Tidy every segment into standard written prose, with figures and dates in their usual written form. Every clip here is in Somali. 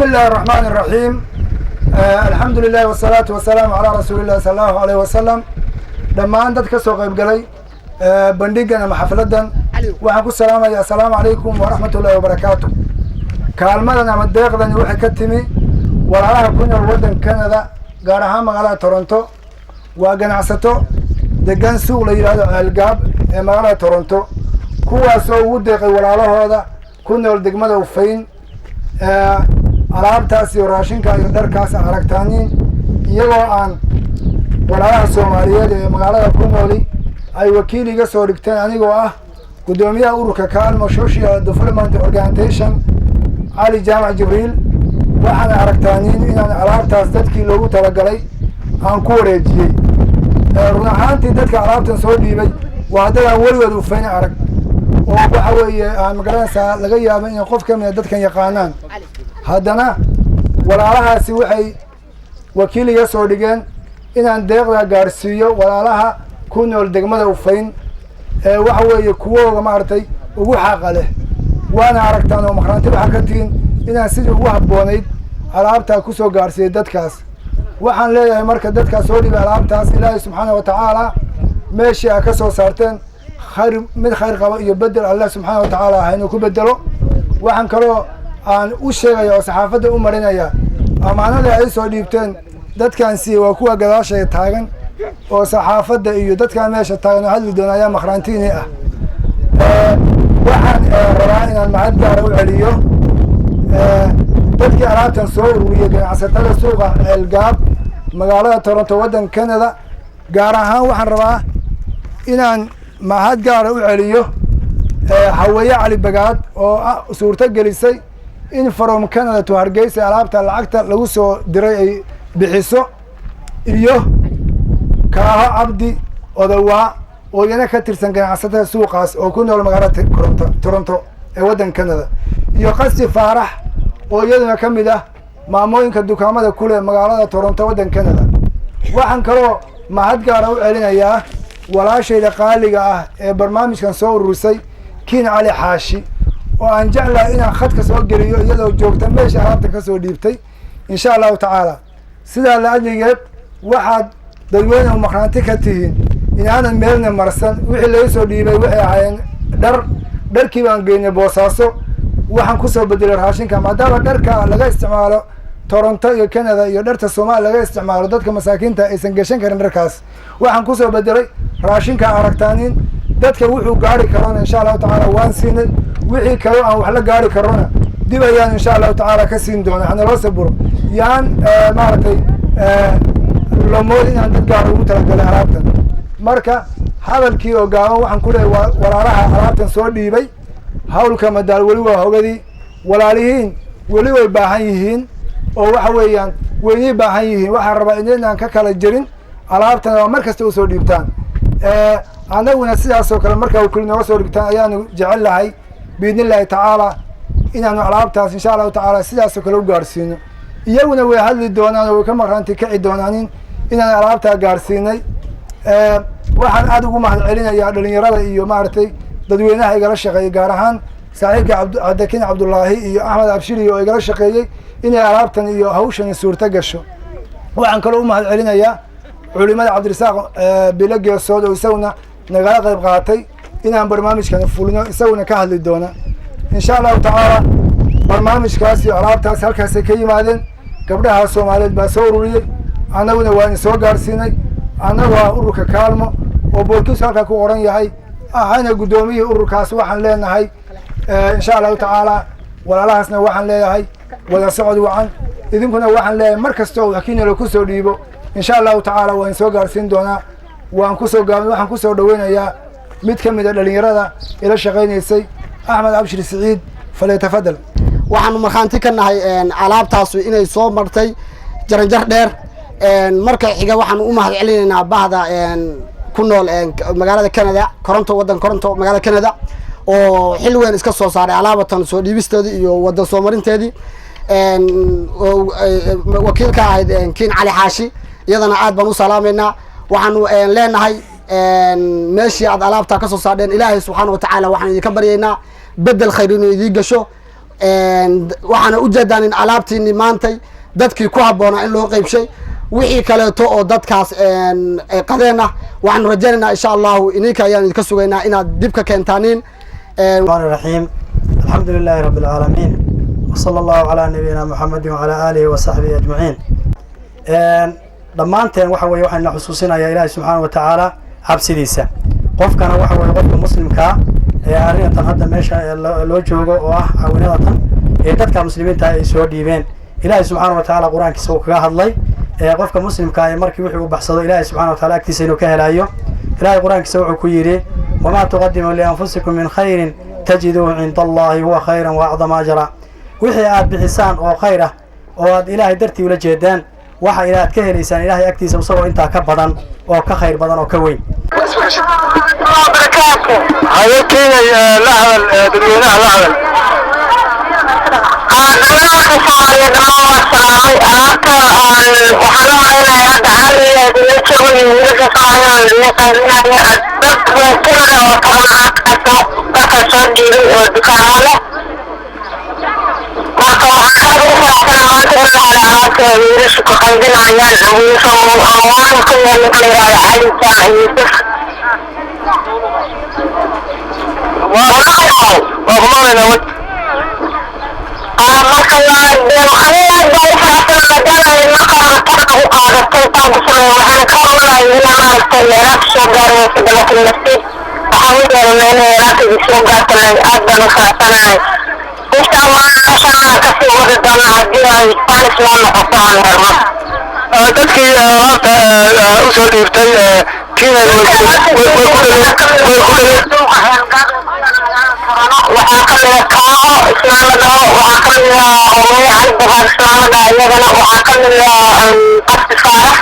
بسم الله الرحمن الرحيم، الحمد لله والصلاة والسلام على رسول الله صلى الله عليه وسلم. Dhammaan dad ka soo qayb galay bandhigan ama xafladan waxaan ku salaamaya: assalaamu calaykum waraxmat ullahi wabarakaatu. Kaalmadan ama deeqdani waxay ka timi walaalaha ku nool waddanka Canada, gaar ahaan magaalada Toronto. Waa ganacsato degan suuq la yidhahdo Ceelgaab ee magaalada Toronto, kuwaas oo ugu deeqay walaalahooda ku nool degmada Ufayn alaabtaas iyo raashinka iyo dharkaas aragtaanin, iyagoo aan walaalaha Soomaaliyeed ee magaalada ku nooli ay wakiil iga soo dhigteen, anigoo ah guddoomiyaha ururka Kaalmo Social Development Organization, Cali Jaamac Jibriil. Waxaana aragtaanin inaan alaabtaas dadkii loogu talagalay aan ku wareejiyey. Run ahaantii, dadka alaabtan soo dhiibay waa dad aan weligood Ufayn arag, oo waxa weeye aan magaranaysaa laga yaabo inay qof ka mida dadkan yaqaanaan. Haddana walaalahaasi waxay wakiil iga soo dhigeen inaan deeqda gaarsiiyo walaalaha ku nool degmada Ufayn ee waxa weeye kuwooga maaragtay ugu xaqa leh. Waana aragtaan oo maqraanti waxaa ka tihiin inaan sidii ugu habboonayd alaabtaa kusoo gaarsiiyey dadkaas. Waxaan leeyahay marka, dadkaas soo dhibay alaabtaas, Ilaahay subxaana wa tacaala meeshii aa ka soo saarteen khayr, mid khayr qabo iyo bedel Allah subxaana wa tacaala haynu ku bedelo. Waxaan kaloo aan u sheegaya oo saxaafadda u marinaya, amaanada ay soo dhiibteen dadkaan siiyey waa kuwa gadaashaya taagan, oo saxaafadda iyo dadkaan meesha taagan oo hadli doona ayaa makhraantiini ah. Waxaan rabaa inaan mahad gaara u celiyo dadkii alaabtan soo ururiyey, ganacsatada suuqa Ceelgaab, magaalada Toronto, waddanka Canada. Gaar ahaan waxaan rabaa inaan mahad gaara u celiyo Haweeye Cali Bagaad oo suurto gelisay in from Canada to Hargeysa alaabta lacagta lagu soo diray ay bixiso, iyo Kaaho Cabdi Odawaa oo iyana ka tirsan ganacsatada suuqaas oo ku nool magaalada Toronto ee waddanka Canada, iyo Qasi Faarax oo iyaduna ka mid ah maamooyinka dukaamada ku leh magaalada Toronto, waddanka Canada. Waxaan kaloo mahad gaara u celinayaa walaashayda qaaliga ah ee barnaamijkan soo ururisay, Kiin Cali Xaashi, oo aan jeclahay inaan khadka soo geliyo iyadoo joogta meesha alaabtan kasoo dhiibtay, insha Allahu tacaala. Sidaa la adligeed, waxaad dadweyne maqraanti ka tihiin inaanan meelna marsan. Wixii laga soo dhiibay waxay ahaayeen dhar. Dharkii baan geynay Boosaaso, waxaan kusoo bedelay raashinka, maadaama dharka laga isticmaalo Toronto iyo Canada iyo dharta Soomaaliya laga isticmaalo dadka masaakiinta aysan gashan karin dharkaas. Waxaan kusoo bedelay raashinka aragtaanin. Dadka wuxuu gaari karona, insha Allahu tacaala, waan siinay. Wixii kaloo aan wax la gaari karona, dib ayaan insha Allahu tacaala ka siin doona. Hanaloo saburo, yaan maaragtay lomood inaan dad gaar ugu talagalay alaabtan. Marka hadalkii oo gaaban, waxaan ku leeyay walaalaha alaabtan soo dhiibay, hawlka madaal weli waa hogadii. Walaalihiin weli way baahan yihiin, oo waxa weeyaan weynii baahan yihiin. Waxaan rabaa inaynaan ka kala jirin alaabtan oo mar kasta usoo dhiibtaan. Annaguna sidaas oo kale markaa kuli nooga soo dhigtaan ayaanu jecel lahay, biidni Illaahi tacaala, inaanu alaabtaas insha Allahu tacaala sidaasoo kale u gaarsiino. Iyaguna way hadli doonaan oo way ka maqraanti kici doonaanin inaan alaabtaa gaarsiinay. Waxaan aada ugu mahad celinayaa dhalinyarada iyo maaragtay dadweynaha igala shaqeeyay, gaar ahaan saaxiibka Cabdikin Cabdullaahi iyo Axmed Abshiri oo igala shaqeeyey inay alaabtan iyo hawshani suurto gasho. Waxaan kaloo u mahad celinayaa culimada, Cabdirasaaq Bilo Geesood, oo isaguna nagala qayb qaatay inaan barnaamijkan fulino, isaguna ka hadli doona insha Allahu tacaala. Barnaamijkaas iyo alaabtaas halkaasay ka yimaadeen. Gabdhaha Soomaaliyeed baa soo ururiyey, annaguna waa idin soo gaarsiinay. Annagu ah ururka Kaalmo oo boorkiisu halkaa ku qoran yahay, ahayna guddoomiyihii ururkaas, waxaan leenahay insha Allahu tacaala walaalahaasna waxaan leeyahay wada socod wacan. Idinkuna waxaan leeyahay, mar kasta oo wakiinalo kusoo dhiibo, insha Allahu tacaala waan soo gaarsiin doonaa. Waan kusoo gaabin. Waxaan kusoo dhaweynayaa mid ka mid a dhalinyarada ila shaqaynaysay, Axmed Abshir Siciid. Falyatafadal. Waxaanu markhaanti ka nahay alaabtaasu inay soo martay jaranjar dheer. Marka xiga, waxaanu u mahad celinaynaa bahda ku nool magaalada Canada, Toronto, waddan Toronto, magaalada Canada, oo xil weyn iska soo saaray alaabatan soo dhiibisteedii iyo waddan soo marinteedii. Wakiilka ahayd Kiin Cali Xaashi, iyadana aad baan u salaameynaa. Waxaanu leenahay, meeshii aad alaabtaa kasoo saardheen, Ilaahay subxaana watacaala waxaan idinka baryaynaa bedel khayr inuu idiin gasho. Waxaana ujeedaan in alaabtiini maantay dadkii ku habboonaa in loo qeybshay. Wixii kaleeto oo dadkaas ay qadeen ah, waxaanu rajaynaynaa, insha Allahu, ininka ayaanu idinka sugaynaa inaad dib ka keentaaniin. الرحمن الرحيم، الحمد لله رب العالمين، وصلى الله على نبينا محمد وعلى آله وصحبه أجمعين. Dhammaanteen waxa weye waxayna xusuusinayaa Ilaahay subxaana wa tacaala cabsidiisa. Qofkana waxa weye qofka muslimkaa ee arrintan hadda meesha loo joogo oo ah caawinadatan ee dadka muslimiinta ay soo dhiibeen, Ilaahay subxaana wa tacaala Qur-aankiisa uu kaga hadlay qofka muslimkaa ee markii wuxuu u baxsado Ilaahay subxana wa taala agtiisa inuu ka helayo. Ilahay Qur-aankiisa wuxuu ku yidhi: "وما تقدموا لأنفسكم من خير تجدوه عند الله هو خيرا وأعظم أجرا." Wixii aad bixisaan oo khayr ah oo aad Ilaahay dartii ula jeedaan, waxa ilaad ka helaysaan Ilaahay agtiisa isagoo intaa ka badan oo ka khayr badan oo ka weyn. Haye Kenya, la hadal dadweynaha, la hadal. Dadweynaha Soomaaliyeed dhammaan waa salaamay. Alaabta waxaan u malaynayaa hadda caawiga la joogo iyo wiilasha Soomaaliya la qaybinaya, dad Canada oo 10 dadka soo dhiibay oo dukaamo leh. Marka waxaan aad ugu faraxsanaa maanta in la helo alaabta wiilasha ku qaybinayaan, wiilasha waan ku yahay ninka la yidhahdo Cali Jaamac Yuusuf. Waa ku maqlaynaa, wad. Marka waa aniga aad baa u faraxsan maadaama ay marka hore tarka u qaadatay taan ku sameeyo. Waxaan ka oranaya inaa maaragtay alaabta soo gaaraysa, laakiin nasiib waxaan u yeelanay inay alaabta soo gaarto. Aad baan u faraxsanahay. Insha Allah meeshaan kasii wadi doona haddii ay Spanish noo noqoto aan helno. Dadkii alaabta usoo dhiibtay Kenya way ku Waxaa ka mid a Kaaho islaan la dhaho, waxaa ka mid a Hooyo Cali Bahaar islaan la dhaho, iyagana waxaa ka mid a Abdi Faarax.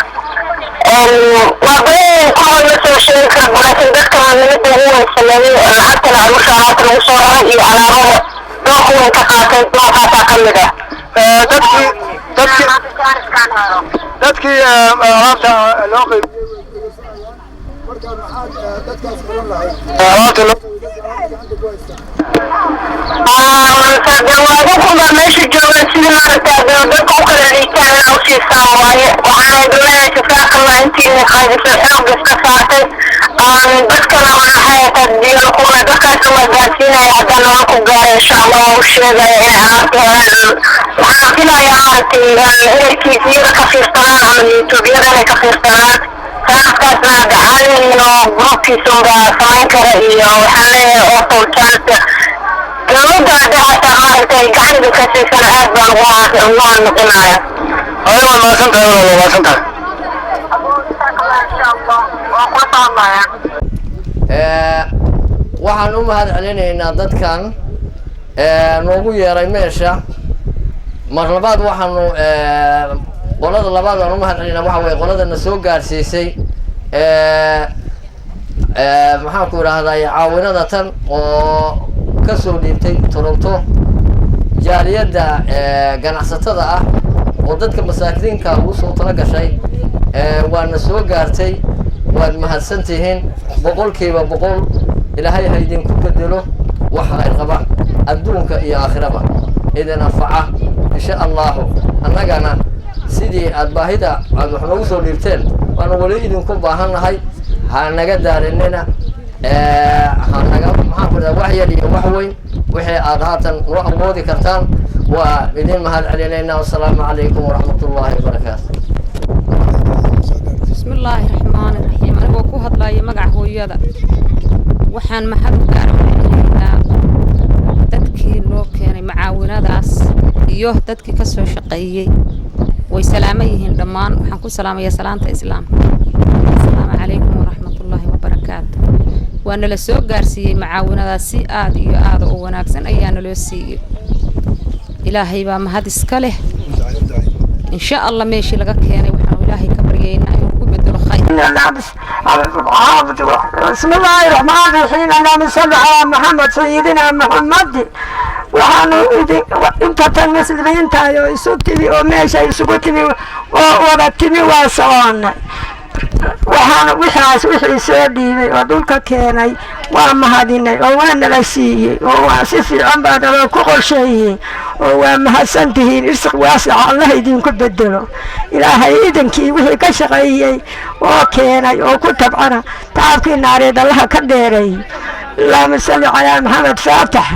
Waa badan, kuwa la soo sheegi kara, laakiin dadka nimada ugu weyn sameeyey lacagtana aruurta alaabta lagu soo raray iyo alaabada doonka weyn ka qaatay, doonkaasaa ka mid ah. Dadkii alaabta loo qeybiyey Marka maxaad dadkaas oran lahayd? Alaabta loo Dawaadukuba meesha jooga sidii maaragta dadka u kala liitaan inaa usiisaan waaye. Waxaana idin jazakallah intiina qaybisay, xoog iska saartay dadkana. Waxay diyo dadkaasna waa gaarsiinaya haddaan nolol ku gaaro, insha Allah. Waa u sheegaya inay alaabta helaan. Waxaan filayaa maaragtay inay TV-yada ka fiirsadaan ama YouTube-yada inay ka fiirsadaan. Sanadkaasna hadda caalin oo groupkiisa unbaa samayn kara iyo waxaan leeyahay oo chance dowladda hadda hataa maaragtay gacan ka siisana aad baan ugu mahadnaqinaya. Haye, waad mahadsan tahay walaal, waa mahadsan tahay. Insha Allah waan kula socodnaya. Waxaan u mahad celinaynaa dadkan noogu yeeray meesha. Mar labaad waxaanu qolada labaad aan u mahad celinaa waxa weye qolada na soo gaarsiisay, maxaan ku idhahday, caawinada tan oo kasoo dhiibtay Toronto, jaaliyadda ganacsatada ah oo dadka masaakiinka ugu soo tala gashay. Waana soo gaartay, waad mahadsan tihiin 100%. Ilaahay ha idinku bedelo waxa ay qaba adduunka iyo aakhiraba idin anfaca, insha Allahu. Annagana sidii aad baahida aad wax noogu soo dhiibteen waanu weli idinku baahan nahay. Ha naga daalinina, ha naga, maxaan ku dhaha, wax yar iyo wax weyn wixii aad haatan noo awoodi kartaan waa idin mahad celinaynaa. Wasalaamu calaykum waraxmat ullaahi wabarakaatu. Bismi illaahi raxmaani raxiim. Anigoo ku hadlaya magaca hooyada, waxaan mahad u gaar celinaynaa dadkii noo keenay macaawinadaas iyo dadkii ka soo shaqeeyey. Way salaaman yihiin dhammaan. Waxaan ku salaamayaa salaanta Islaamka: asalaamu calaykum waraxmatullaahi wabarakaatu. Waa nala soo gaarsiiyey macaawinadaas si aada iyo aada u wanaagsan ayaa naloo siiyey. Ilaahay baa mahad iska leh. Insha Allah meeshii laga keenay waxaanu Ilaahay ka baryaynaa inuu ku bedelo khayr. بسم الله الرحمن الرحيم، اللهم صل على محمد سيدنا محمد. Waxaanu inta tan muslimiintahay oo isu timi oo meesha isugu timi oo wada timi waa soconay. Waxaana wixaas wixii soo dhiibay oo dhulka keenay waa mahadinay oo waa nala siiyey oo waa si fiican baa naloo ku qorsheeyey oo waa mahadsan tihiin. Irsiq waasica Allah idinku bedelo. Ilaahay idinkii wixii ka shaqeeyey oo keenay oo ku tabcana tacabkii naareed Allaha ka dheeray. Allahuma salli calaa Maxamed. Faatax.